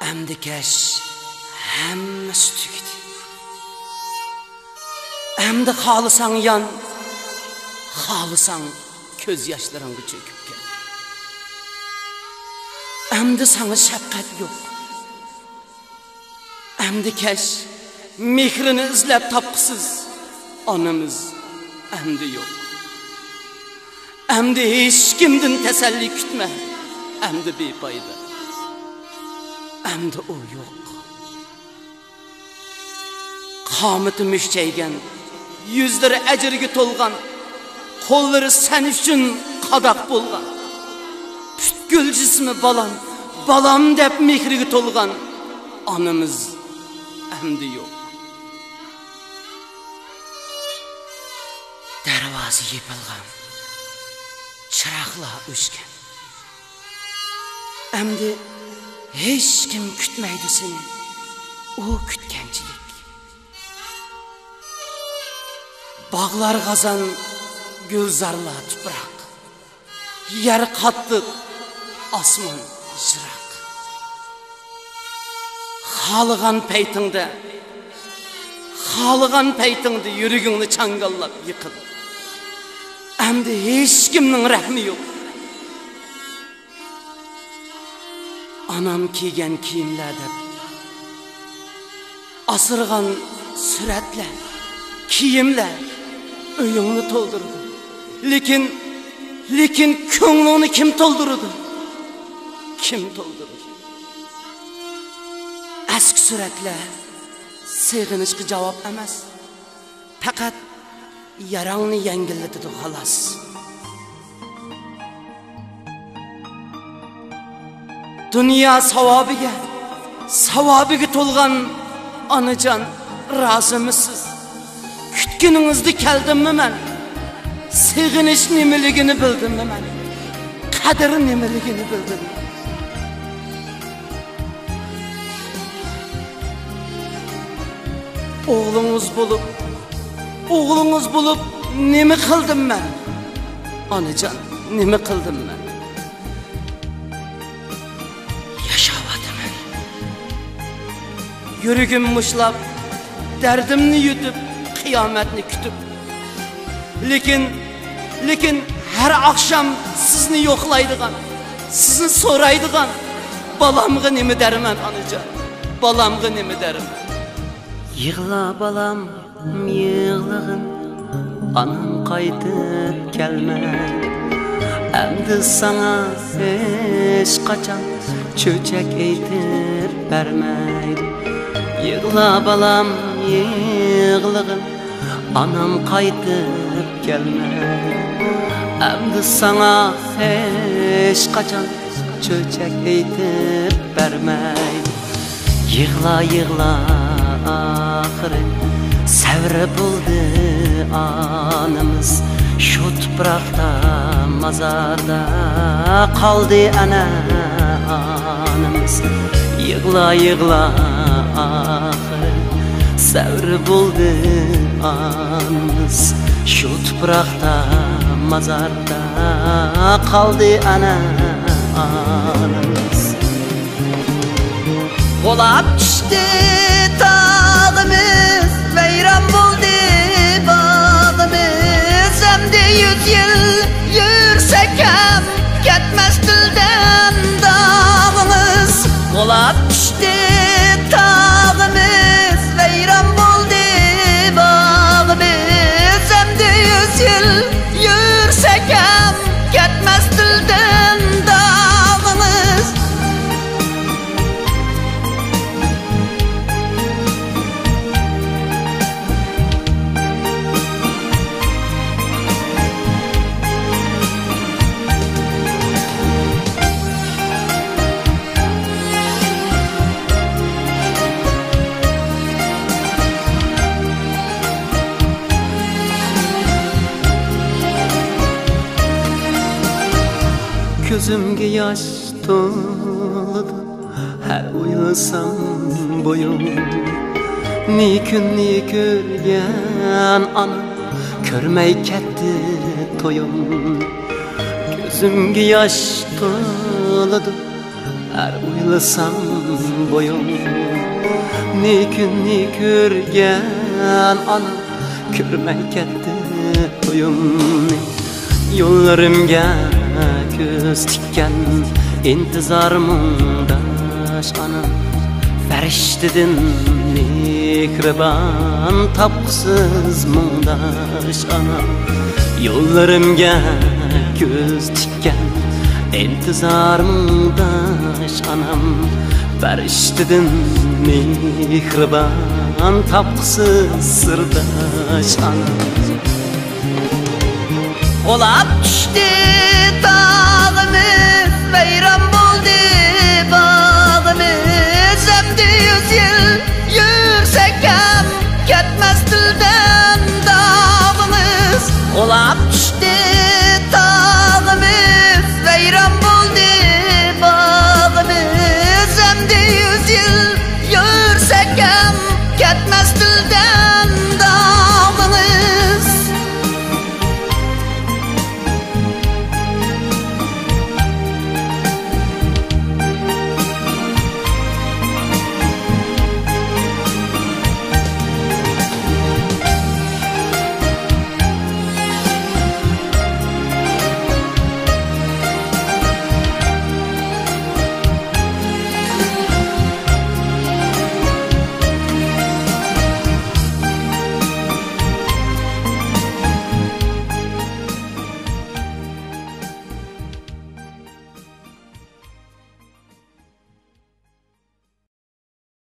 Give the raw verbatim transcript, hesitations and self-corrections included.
ئەمدى كەچ، ھەممىسى تۈگىدى. ئەمدى خالىساڭ يان، خالىساڭ كۆز ياشلىرىڭغا چۆكۈپ كەت. ئەمدى ساڭا شەپقەت يوق. ئەمدى كەچ، مېھرىنى ئىزلەپ تاپقۇسىز ئانىمىز ئەمدى يوق. ئەمدى ھېچكىمدىن تەسەللى كۈتمە، ئەمدى بىپايدا، ئەمدى ئۇ يوق. قامىتى مۈكچەيگەن، يۈزلىرى ئەجىرگە تولغان، قوللىرى سەن ئۈچۈن قاداق بولغان، پۈتكۈل جىسمى بالام، بالام دەپ مېھرىگە تولغان ئانىمىز ئەمدى يوق. دەرۋازا يېپىلغان، چىراغلار ئۆچكەن. ئەمدى ھېچكىم كۈتمەيدۇ سېنى، ئۇ كۈتكەنچىلىك. باغلار خازان، گۈلزارلار تۇپراق، يەر قاتتىق، ئاسمان يىراق. خالىغان پەيتىڭدە، خالىغان پەيتىڭدە يۈرىكىڭنى چاڭگاللاپ يىقىل. ئەمدى ھېچكىمنىڭ رەھمى يوق. ئانام كىيگەن كىيىملەر دەپ ئاسرىغان سۈرەتلەر، كىيىملەر ئۆيۈڭنى تولدۇرىدۇ. لېكىن، لېكىن كۆڭلۈڭنى كىم تولدۇرىدۇ؟ كىم تولدۇرىدۇ؟ ئەسكى سۈرەتلەر سېغىنىشقا جاۋاب ئەمەس. پەقەت ياراڭنى يەڭگىللىتىدۇ، خالاس. دۇنيا ساۋابىگە، ساۋابىگە تولغان ئانىجان، رازىمۇسىز؟ كۈتكىنىڭىزدە كەلدىممۇ مەن؟ سېغىنىش نېمىلىكىنى بىلدىممۇ مەن؟ قەدىر نېمىلىكىنى بىلدىممۇ؟ ئوغلىڭىز بولۇپ، ئوغلىڭىز بولۇپ نېمە قىلدىم مەن؟ ئانىجان، نېمە قىلدىم مەن؟ ياشاۋاتىمەن. يۈرىكىم مۇشتلاپ، دەردىمنى يۇتۇپ، قىيامەتنى كۈتۈپ. لېكىن، لېكىن ھەر ئاخشام سىزنى يوقلايدىغان، سىزنى سورايدىغان بالامغا نېمە دەرمەن، ئانىجان؟ بالامغا نېمە دەرمەن؟ يىغلا بالام، يىغلىغىن، ئانام قايتىپ كەلمەيدۇ. ئەمدى ساڭا ھېچقاچان چۆچەك ئېيتىپ بەرمەيدۇ. يىغلا بالام، يىغلىغىن، ئانام قايتىپ كەلمەيدۇ. ئەمدى ساڭا ھېچقاچان چۆچەك ئېيتىپ بەرمەيدۇ. يىغلا، يىغلا ئاخىرى، سەۋرى بولدى ئانىمىز. شۇ تۇپراقتا، مازاردا قالدى ئەنە ئانىمىز. يىغلا، يىغلا ئاخىرى، سەۋرى بولدى ئانىمىز. شۇ تۇپراقتا، مازاردا قالدى ئەنە ئانىمىز. غۇلاپ چۈشتى تاغىمىز، ۋەيران بولدى باغىمىز. ئەمدى يۈز يىل يۈرسەك ھەم، كەتمەس دىلدىن داغىڭىز. غۇلاپ چۈشتى تاغىمىز، ۋەيران بولدى باغىمىز. ئەمدى يۈز يىل يۈرسەك ھەم، كەتمەس دىلدىن داغىڭىز. كۆزۈمگە ياش تولىدۇ، ھەر ئويلىسام بويۇڭنى. نى كۈننى كۆرگەن ئانا، كۆرمەي كەتتى تويۇڭنى. كۆزۈمگە ياش تولىدۇ، ھەر ئويلىسام بويۇڭنى، كۈننى كۆرگەن ئانا، كۆرمەي كەتتى تويۇمنى. يوللىرىمگە كۆز تىككەن ئىنتىزار مۇڭداش ئانا، پەرىشتىدىن مېھرىبان تاپقۇسىز مۇڭداش ئانا. يوللىرىمگە كۆز تىككەن ئىنتىزار مۇڭداش ئانام، پەرىشتىدىن مېھرىبان تاپقۇسىز سىرداش ئانام. غۇلاپ چۈشتى تاغىمىز، ۋەيران بولدى باغىمىز.